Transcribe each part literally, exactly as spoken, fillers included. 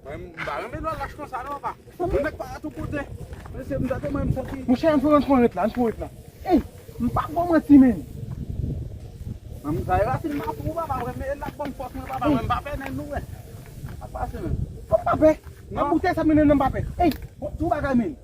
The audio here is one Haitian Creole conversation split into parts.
Mwen, m pa renmen lòt lach konsa non, papa. Moun nèg pa tou kote. Mesye, m tande mwen, m santi. Monchè, ann fè, ann fè yon ret la, ann fè yon ret la. Ey, m pa ba w manti, men. Mwen, m sa e rasin m ap ou, papa, mwen, men l ap ban m fòs, mwen, papa, mwen, m pa pè nèg nou, wè. Ap pase, men. Kòm pa pè? Nan boutèy sa, men, nan m pa pè. Ey, bon, tou bagay, men.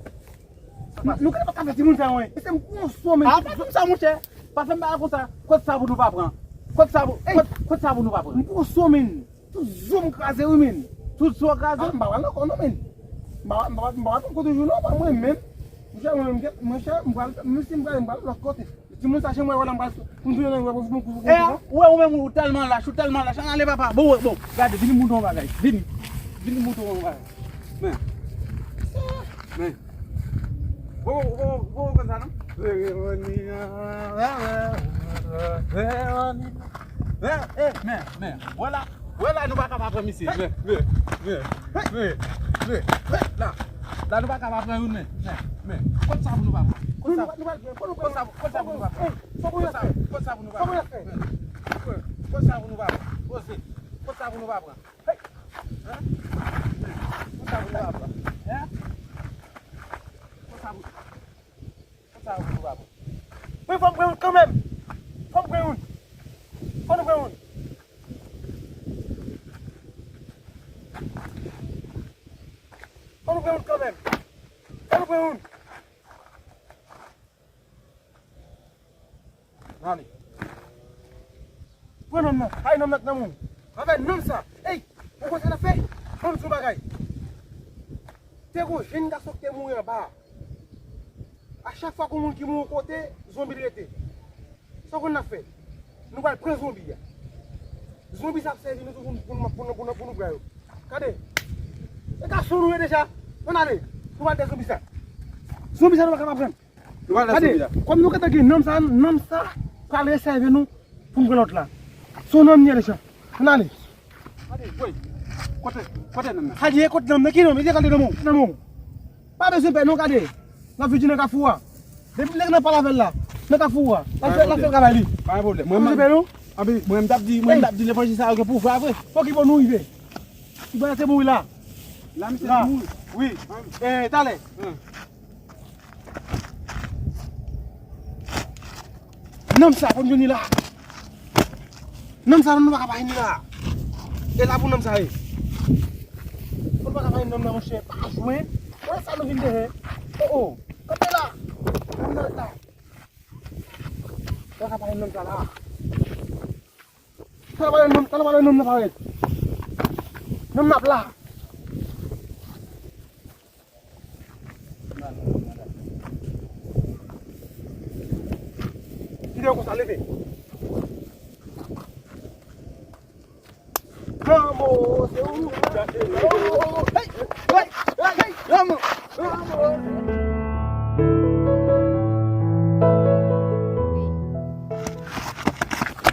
Nou genlè pa ka fè timoun sa yo, wi. Mesye, m pran yon so, men. A, pa fè m sa, monchè. Pa fè m bagay konsa. Kot sa pou nou pa pran? Kot sa pou, kot, kot sa pou nou pa pran? M pran yon so, men. Tout zo m kraze, wi, men. Tout zo w kraze? A, m pa pral ankò, non, men. M pa, m pa, m pa pral pran kote jou, non, pa mwen menm. Monchè, mwen menm, monchè, m pral, menm si m pral, m pral lòt kote. Timoun sa, jan mwen wè la, m pral, pou m tounen nan, pou m, pou m, pou m, e, ou wè, ou menm, ou tèlman lach, ou tèlman lach. Ann ale, papa. Bon, bon, gade, vini m montre w yon bagay. Vini. Vini m montre w yon bagay. Men. Men. Bon, bon, bon, bon, konn sa, non? Veronina, Veronina. Men, e, men, men. Wè la, wè la, nou pa ka pa pran misye. Men, men, men, men, men, men, la. La, nou pa ka pa pran youn, men, men, men. Kot sa pou nou pa pran? Kot sa, kot sa, kot sa pou nou pa pran? Kot sa, kot sa pou nou pa pran? Kot sa pou nou pa pran? Poze. Kot sa pou nou pa pran? Hey! Hein? Kot sa pou nou pa pran? Hein? Kot sa pou, kot sa pou nou pa pran? Wi, fò m pran youn kanmenm. Fò m pran youn. Fò nou pran youn. Fò nou pran youn kanmenm. Fò nou pran youn. Ann ale. Pran nonm nan. Ay, nonm nan k nan moun. Anvè nonm sa. Ey, ou konn sa n ap fè? Ban m di w bagay. Te gon jenn gason ki te mouri anba a. A chak fwa gon moun ki mouri yon kote, zonbi l rete. Sa w konn n ap fè? Nou pral pran zonbi a. Zonbi sa ap sèvi nou tou pou, pou, pou, pou, pou nou pran yo. Gade. E gason nou ye deja. Ann ale. Nou pral de zonbi sa. Zonbi sa nou pa ka pa pran. Nou pral nan sèvi la. Gade, kòm nou gentan gen nonm sa, nonm sa pral resèvi nou pou n pran lòt la. Se yon nonm li ye deja. Ann ale. Gade, woy. Kote, kote nonm nan? Gade, kote nonm nan? Ki nonm? Gade nonm ou. Nonm ou. Pa bezwen pè non, gade. L ap vin nan kafou a. Depi lè n ap pale avè l la, nan kafou a. L ap fè, l ap fè travay li. Pa gen pwoblèm. Mwen, mwen, mwen, mwen, m t ap di, mwen, m t ap di levanjil sa yo gen pouvwa vre. Fòk li bon nou rive. Li pral te mouri la. La, misye te mouri. Wi. E, talè. Nonm sa, fò n jwenn li la. Nonm sa, nou pa ka pa jwenn li la. E la pou nonm sa ye. Fò n pa ka pa jwenn nonm nan, monchè. Pa jwenn. Wè sa nou vin dèyè. O, o. Kanpe la. Nonm nan la. Fò n pa ka pa jwenn nonm sa la. Talè w a wè nonm, talè w a wè nonm nan parèt. Nonm nan ap la. Kite yo konsa, leve. Lanmò, se ou nou chache. Lanmò, hey, hey, hey, hey, lanmò, lanmò.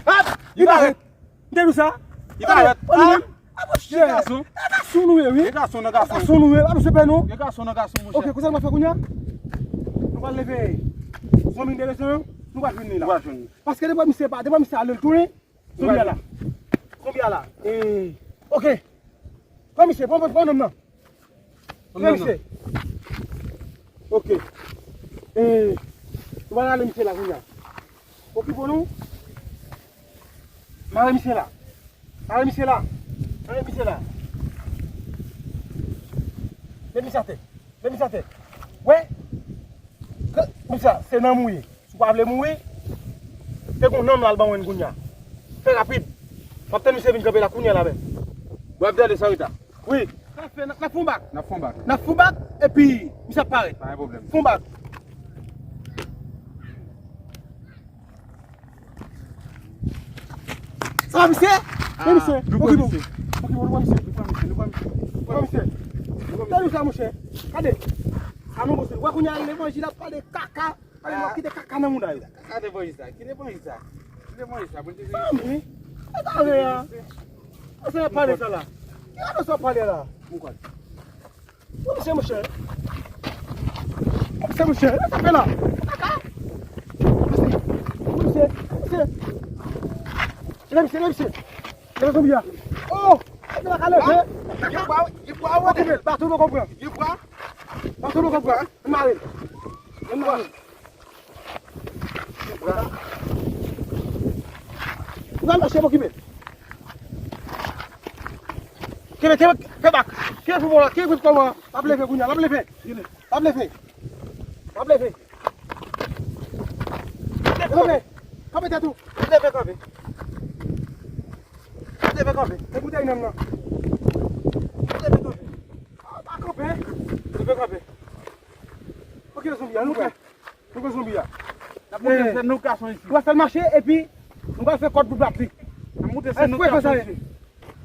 Ap, li parèt. M te di w sa. Li parèt. Ou menm? A, monchè. E gason. E gason nou ye, wi. E gason nan gason. E gason nou ye, a, monchè, pè nou. E gason nan gason, monchè. Ok, konsa nou va fè kounye a? Nou pral leve zonbi de leson yo, nou pral jwenn li la. Nou pral jwenn li. Paske depi misye pa, depi misye ale l tounen, zonbi a la. Zonbi a la. E, ok. Pran misye, pran, pran, pran nonm nan. Pran misye. Ok. E, nou va rale misye la kounye a. Okipe w non. Mare misye la. Mare misye la. Mare misye la. Met misye atè. Met misye atè. Wè. Misye, se nanm ou ye. Si w pa vle mouri, te gon nanm la al ban mwen kounye a. Fè rapid. M ap tann misye vin kanpe la kounye a la menm. W ap tande sa, Rita? Wi. N ap fè, n ap, n ap fè yon bak. N ap fè yon bak. N ap fè yon bak, epi misye ap parèt. Pa gen pwoblèm. Fè yon bak. Sa va, misye? Men misye. Nou pran misye. Ok, bon. Ok, bon, nou pran misye. Nou pran misye, nou pran misye. Nou pran misye. Nou pran misye. Tande sa, monchè. Gade. Sa nou monchè. Wè kounye a levanjil ap pale kaka. Pale, nou kite kaka nan mouda yo. Kaka levanjil sa. Kite levanjil sa. Kite levanjil sa. Bondye beni. Sa vre a. Sa se pale sa la. Ki afè sa w pale la? Mwen kwè. Ou misye, monchè. Ou misye, monchè. Sa fè la. Kaka. Ou misye, ou misye. Leve misye, leve misye. Leve zonbi a. Oh! Misye pa ka leve. Yo pa, yo Bwa, bwa, bwa. Baton nou konprann. Li bwa. Baton nou konprann. Ann mare. Ann mare. Ou pral mache, okipe. Kenbe, kenbe, kenbe bak. Kenbe pou mwen la, kenbe pou mwen. L ap leve kounye a, l ap leve. L ap leve. L ap leve. Kanpe. Kanpe tèt ou. Leve kanpe. Leve kanpe. E boutèy nonm nan. Leve kanpe. Pa kanpe. Leve kanpe. Ok, zonbi a, nou prè. Nou pran zonbi a. N ap montre se nou gason isi. Nou pral fè l mache epi nou pral fè kòd pou bat li. N ap montre se nou gason isi.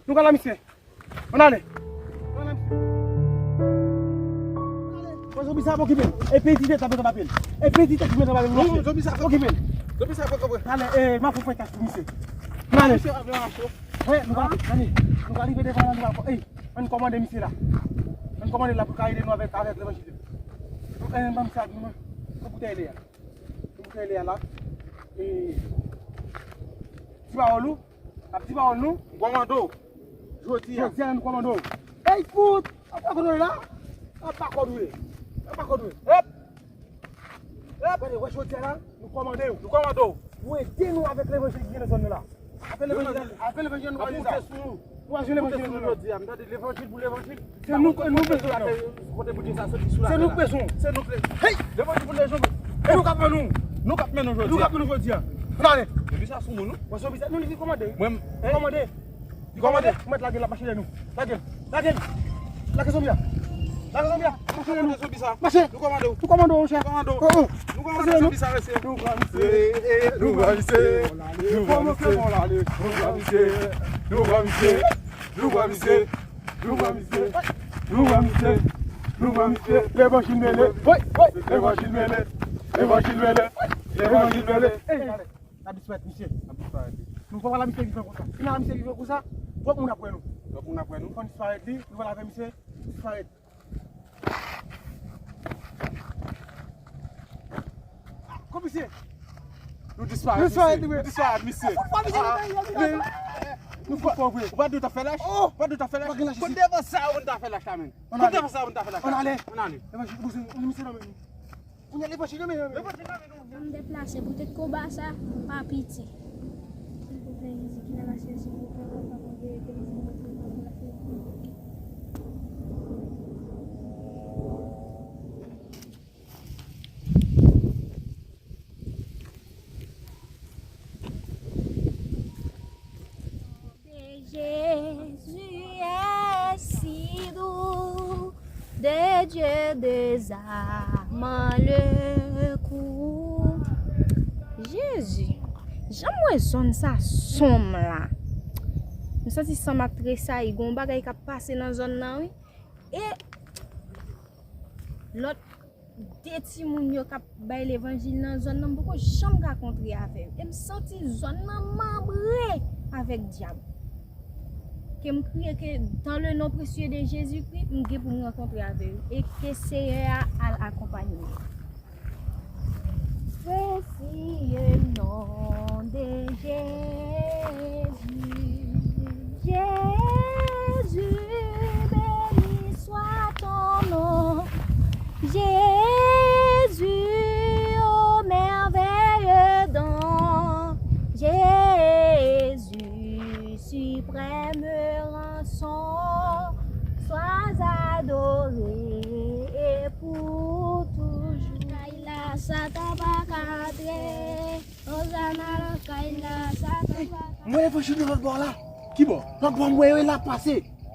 Nou pral la misye. Ann ale. Ann ale misye. Pran zonbi sa pou okipe l. E piti tèt la pou kapab. E piti tèt pou kapab. Non, zonbi sa pou okipe l. Zonbi sa pou kapab. Ale, e, m ap fè tach pou misye. Ann ale. Misye ap mache. Wi, nou pral, ale. Nou pral rive devan la, nou pral, ey, ann kòmande misye la. Ann kòmande l la pou ka ede nou avèk, avèk levanjil. Donk, ann ban misye a, nou, pou boutèy li a. Pou boutèy li a la. E, ti pawòl ou, ap ti pawòl nou. Kòmando. Jodi a. Jodi a, nou kòmando. Ey, fout! Ap pa kòmando la. Ap pa kòmando. Ap pa kòmando. Hop! Gade, wè jodi a la, nou kòmande w. Nou kòmande w. Pou ede nou avèk levanjil ki gen nan zòn nan la. Avèk levanjil, avèk levanjil nou pral sa. Nou pral jwenn levanjil nan zòn nan. Jodi a, m tande levanjil pou levanjil. Se nou ke nou bezwen la. Kote Bondye sa soti sou la. Se nou k bezwen. Se nou k bezwen. Hey! Levanjil pou levanjil. E nou k ap mennen nou. Nou k ap mennen nou jodi a. Nou k ap mennen nou jodi a. Ann ale. Epi sa sou moun nou. Wè se ofisyèl. Nou li kòmande. Mwen. Kòmande. Li kòmande. Ou mèt lage l ap mache dèyè nou. Lage l. Lage l. Lage zonbi a. Lage zonbi a. Mache dèyè nou. Mache. Nou kòmande w. Nou kòmande w, monchè. Kòmande w. Oh, oh. Nou kòmande zonbi sa, mesye. Nou pran misye. Eh, eh, nou pran misye. Nou pran misye. Nou pran misye. Nou pran misye. Nou pran misye. Nou pran misye. Nou pran misye. Levanjil mele. Wi, wi. Levanjil mele. Levanjil mele. Levanjil mele. Hey. N ap disparèt misye. N ap disparèt li. Nou pa pral la misye vivan konsa. Si n al la misye vivan konsa, twòp moun ap wè nou. Twòp moun ap wè nou. Fò n disparèt li, nou pral avè misye disparèt. Ah, komisè! Nou disparèt misye. Nou disparèt misye. Fout pa misye. Ah, nou fout pa vre. Ou pa di w ta fè lach? Oh! Ou pa di w ta fè lach? Kote devan sa ou ta fè lach la menm? Kote devan sa ou ta fè lach la? Ann ale. Ann ale. Evanjil, misye nan men nou. Kounye a levanjil nan men nou. Levanjil nan men nou. Ann deplase poutèt konba sa pa piti. Silvouplè, Jezi ki nan lasyèl, silvouplè, papa Bondye, ke Jezi nan lasyèl. De Jésus est si doux, de Dieu désarmant le cou. Jezi, jan m wè zòn sa sonm la. M santi san m ap tresayi, gen yon bagay k ap pase nan zòn nan, wi. E lòt de timoun yo k ap bay levanjil nan zòn nan, m poko janm ka kontre avè yo. E m santi zòn nan manbre avèk dyab. Ke m kriye ke, dans le nom précieux de Jésus-Christ, m gen pou m rankontre avè yo. E ke Seyè a al akonpanye yo. Précieux nom de Jésus. Jésus, béni soit ton nom. Jésus, ô merveilleux don. Jésus, suprême rançon. Sois adoré et pour toujours. Kay la, Satan pa ka antre. Ozana nan kay la, Satan pa ka. Mwen levanjil nan lòt bò la. Ki bò? Lòt bò, mwen yo la pase.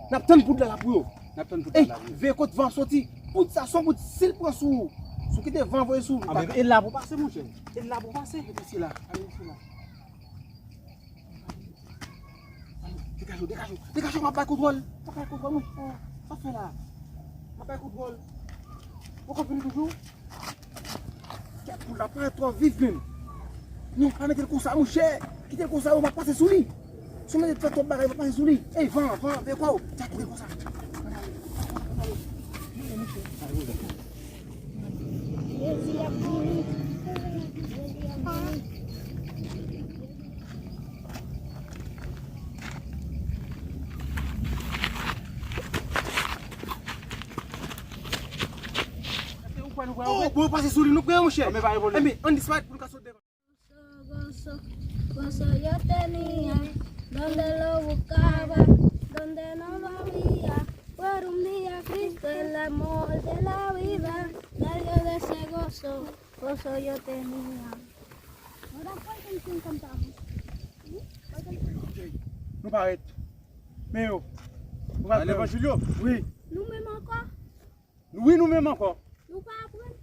N ap tann poud la, la pou yo. N ap tann poud la, la pou yo. Veye kot van soti. Poud sa, se yon poud, si l pran sou ou, si w kite van voye sou ou, li pa ka. E la pou pase, monchè. E la pou pase. E pase la. Ale, pase la. Degaje w, degaje w, degaje w, m ap bay kontwòl. M ap bay kontwòl, monchè. Sa fè la? M ap bay kontwòl. Ou konn vini toujou? Kèt poul la parèt twò vif menm. Non, pa mete l konsa, monchè. Kite l konsa, yo, m ap pase sou li. Si w mete fè twòp bagay, m ap pase sou li. Ey, van, van, veye kò w. Kèt poul konsa. Ann ale. Ann ale. Ann ale, monchè. Ann ale, monchè. Jezi ap vini. Jezi ap vini. Jezi ap vini. Oh, bon, pase sou li, nou pran, monchè. Enben, ann disparèt pou nou ka sot devan. Gozo, gozo yo tenía, donde lo buscaba, donde no lo había. Pero un día Cristo, el amor de la vida, me dio de ese gozo, gozo yo tenía. Nou parèt. Men yo. Nou pral pran. Julio? Wi. Nou menm ankò? Wi, nou menm ankò. Nou pa aprann?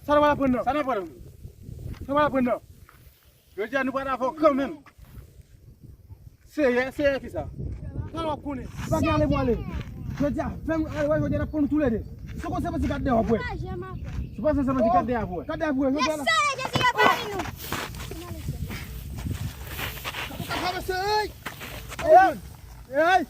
Sa nou pral aprann nan? Sa n aprann nan? Sa nou pral aprann nan? Jodi a nou pral avè w kanmenm. Seyè, seyè ki sa? Sa w ap konnen? Bagay ale pou ale. Jodi a, fè m ale wè, jodi a n ap pran nou toulède. Si w konn se pati gad dèyè w ap wè. Nou pa janm aprann. Si w panse se pati gad dèyè w ap wè. Gad dèyè w ap wè, jodi a. Seyè Jezi yo pami nou. Ou ka travèse, hey! Hey! Hey!